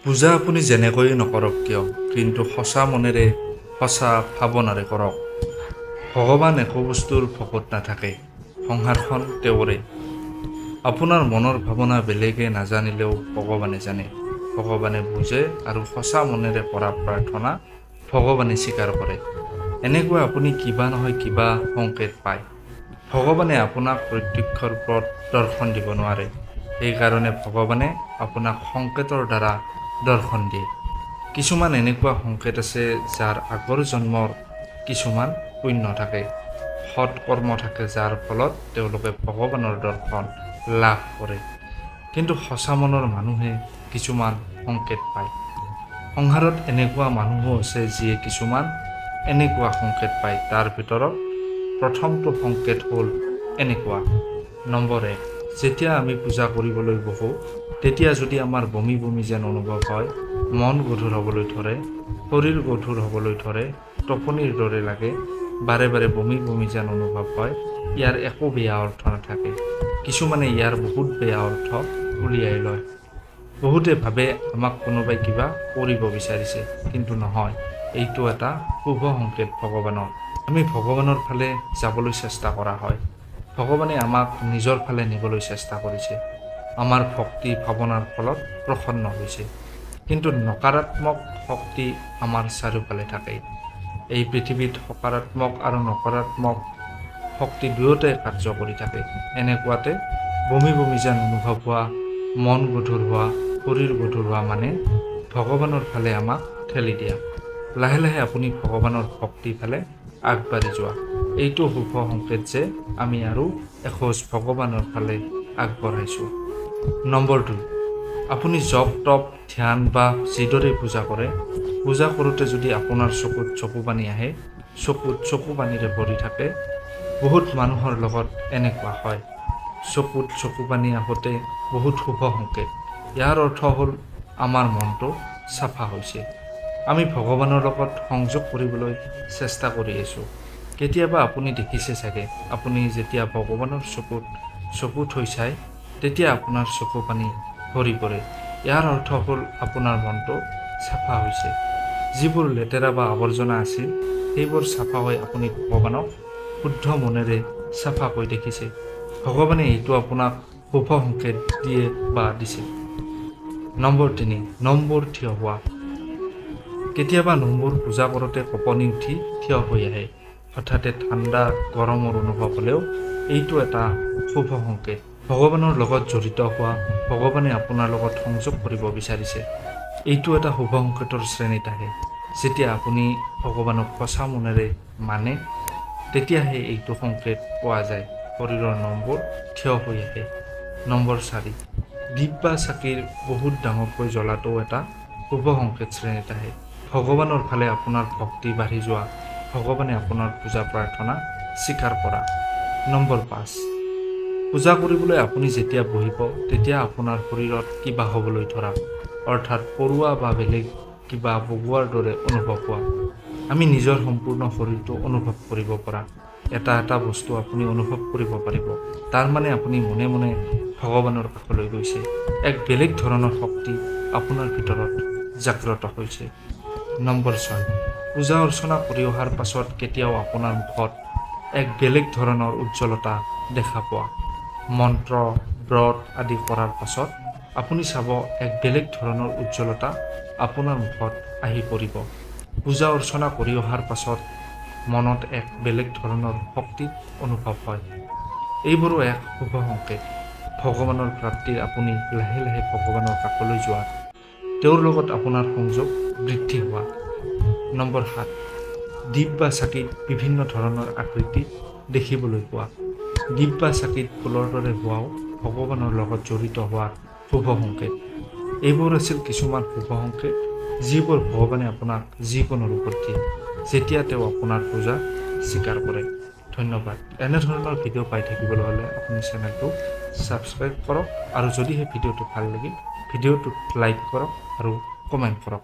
পূজা আপুনি যেনেকৈয়ে নকৰক কিয়, কিন্তু সঁচা মনেৰে, সঁচা ভাৱনাৰে কৰক। ভগৱান একো বস্তুৰ ভকত নাথাকে, সংসাৰখন তেওঁৰে। আপোনাৰ মনৰ ভাৱনা বেলেগে নাজানিলেও ভগৱানে জানে, ভগৱানে বুজে আৰু সঁচা মনেৰে কৰা প্ৰাৰ্থনা ভগৱানে স্বীকাৰ কৰে। এনেকুৱা আপুনি কিবা নহয় কিবা সংকেত পায়। ভগৱানে আপোনাক প্ৰত্যক্ষ ৰূপত দৰ্শন দিব নোৱাৰে, সেইকাৰণে ভগৱানে আপোনাক সংকেতৰ দ্বাৰা দৰ্শন দিয়ে। কিছুমান এনেকুৱা সংকেত আছে যাৰ আগৰ জন্মৰ কিছুমান পুণ্য থাকে, সৎ কৰ্ম থাকে, যাৰ ফলত তেওঁলোকে ভগৱানৰ দৰ্শন লাভ কৰে। কিন্তু সঁচা মনৰ মানুহে কিছুমান সংকেত পায়। সংসাৰত এনেকুৱা মানুহো আছে যিয়ে কিছুমান এনেকুৱা সংকেত পায়। তাৰ ভিতৰত প্ৰথমটো সংকেত হ'ল এনেকুৱা। নম্বৰ 1, যেতিয়া আমি পূজা কৰিবলৈ বহোঁ, তেতিয়া যদি আমাৰ বমি বমি যেন অনুভৱ হয়, মন গধুৰ হ'বলৈ ধৰে, শৰীৰ গধুৰ হ'বলৈ ধৰে, টোপনিৰ দৰে লাগে, বাৰে বাৰে বমি বমি যেন অনুভৱ হয়, ইয়াৰ একো বেয়া অৰ্থ নাথাকে। কিছুমানে ইয়াৰ বহুত বেয়া অৰ্থ উলিয়াই লয়। বহুতে ভাবে আমাক কোনোবাই কিবা কৰিব বিচাৰিছে, কিন্তু নহয়। এইটো এটা শুভ সংকেত ভগৱানৰ। আমি ভগৱানৰ ফালে যাবলৈ চেষ্টা কৰা হয়। ভগৱানে আমাক নিজৰ ফালে নিবলৈ চেষ্টা কৰিছে। আমাৰ ভক্তি ভাৱনাৰ ফলত প্ৰসন্ন হৈছে। কিন্তু নকাৰাত্মক শক্তি আমাৰ চাৰিওফালে থাকে। এই পৃথিৱীত সকাৰাত্মক আৰু নকাৰাত্মক শক্তি দুয়োটাই কাৰ্য কৰি থাকে। এনেকুৱাতে বমি বমি যেন অনুভৱ হোৱা, মন গধুৰ হোৱা, শৰীৰ গধুৰ হোৱা মানে ভগৱানৰ ফালে আমাক ঠেলি দিয়া। লাহে লাহে আপুনি ভগৱানৰ ভক্তি ফালে আগবাঢ়ি যোৱা, এইটো শুভ সংকেত যে আমি আৰু এখোজ ভগৱানৰ ফালে আগবঢ়াইছোঁ। নম্বৰ 2, আপুনি জপ তপ ধ্যান বা যিদৰে পূজা কৰে, পূজা কৰোঁতে যদি আপোনাৰ চকুত চকু পানী আহে, চকুত চকু পানীৰে ভৰি থাকে, বহুত মানুহৰ লগত এনেকুৱা হয়। চকুত চকু পানী আহোঁতে বহুত শুভ সংকেত। ইয়াৰ অৰ্থ হ'ল আমাৰ মনটো চাফা হৈছে, আমি ভগৱানৰ লগত সংযোগ কৰিবলৈ চেষ্টা কৰি আছোঁ। কেতিয়াবা আপুনি দেখিছে চাগে, আপুনি যেতিয়া ভগৱানৰ চকুত চকু থৈ চায়, তেতিয়া আপোনাৰ চকু পানী ভৰি পৰে। ইয়াৰ অৰ্থ হ'ল আপোনাৰ মনটো চাফা হৈছে। যিবোৰ লেতেৰা বা আৱৰ্জনা আছিল, সেইবোৰ চাফা হৈ আপুনি ভগৱানক শুদ্ধ মনেৰে চাফাকৈ দেখিছে। ভগৱানে এইটো আপোনাক শুভ সংকেত দিয়ে বা দিছে। নম্বৰ 3, নম্বৰ থিয় হোৱা। কেতিয়াবা নম্বৰ পূজা কৰোঁতে কঁপনি উঠি থিয় হৈ আহে। হঠাতে ঠাণ্ডা গৰমৰ অনুভৱ হ'লেও এইটো এটা শুভ সংকেত। ভগৱানৰ লগত জড়িত হোৱা, ভগৱানে আপোনাৰ লগত সংযোগ কৰিব বিচাৰিছে। এইটো এটা শুভ সংকেতৰ শ্ৰেণীত আহে। যেতিয়া আপুনি ভগৱানক সঁচা মনেৰে মানে, তেতিয়াহে এইটো সংকেত পোৱা যায়। শৰীৰৰ নম্বৰ থিয় হৈ আহে। নম্বৰ 4, দীপ বা চাকিৰ বহুত ডাঙৰকৈ জ্বলাটোও এটা শুভ সংকেত শ্ৰেণীত আহে। ভগৱানৰ ফালে আপোনাৰ ভক্তি বাঢ়ি যোৱা, ভগৱানে আপোনাৰ পূজা প্ৰাৰ্থনা স্বীকাৰ কৰা। নম্বৰ 5, পূজা কৰিবলৈ আপুনি যেতিয়া বহিব, তেতিয়া আপোনাৰ শৰীৰত কিবা হ'বলৈ ধৰা, অৰ্থাৎ পৰুৱা বা বেলেগ কিবা বগোৱাৰ দৰে অনুভৱ হোৱা, আমি নিজৰ সম্পূৰ্ণ শৰীৰটো অনুভৱ কৰিব পৰা এটা এটা বস্তু আপুনি অনুভৱ কৰিব পাৰিব। তাৰ মানে আপুনি মনে মনে ভগৱানৰ কাষলৈ গৈছে। এক বেলেগ ধৰণৰ শক্তি আপোনাৰ ভিতৰত জাগ্ৰত হৈছে। নম্বৰ 6, পূজা অৰ্চনা কৰি অহাৰ পাছত কেতিয়াও আপোনাৰ মুখত এক বেলেগ ধৰণৰ উজ্জ্বলতা দেখা পোৱা, মন্ত্ৰ ব্ৰত আদি কৰাৰ পাছত আপুনি চাব এক বেলেগ ধৰণৰ উজ্জ্বলতা আপোনাৰ মুখত আহি পৰিব। পূজা অৰ্চনা কৰি অহাৰ পাছত মনত এক বেলেগ ধৰণৰ শক্তি অনুভৱ হয়। এইবোৰো এক শুভ সংকেত। ভগৱানৰ প্ৰাপ্তিৰ আপুনি লাহে লাহে ভগৱানৰ কাষলৈ যোৱা, তেওঁৰ লগত আপোনাৰ সংযোগ বৃদ্ধি হোৱা। নম্বৰ 7, দীপ বা চাকিত বিভিন্ন ধৰণৰ আকৃতি দেখিবলৈ পোৱা। দীপ বা চাকিত ফুলৰ দৰে হোৱাও ভগৱানৰ লগত জড়িত হোৱাৰ শুভ সংকেত। এইবোৰ আছিল কিছুমান শুভ সংকেত, যিবোৰ ভগৱানে আপোনাক যিকোনো ৰূপত দিয়ে, যেতিয়া তেওঁ আপোনাৰ পূজা স্বীকাৰ কৰে। ধন্যবাদ। এনেধৰণৰ ভিডিঅ' পাই থাকিবলৈ হ'লে আপুনি চেনেলটো ছাবস্ক্ৰাইব কৰক আৰু যদিহে ভিডিঅ'টো ভাল লাগিল, ভিডিঅ'টোত লাইক কৰক আৰু কমেণ্ট কৰক।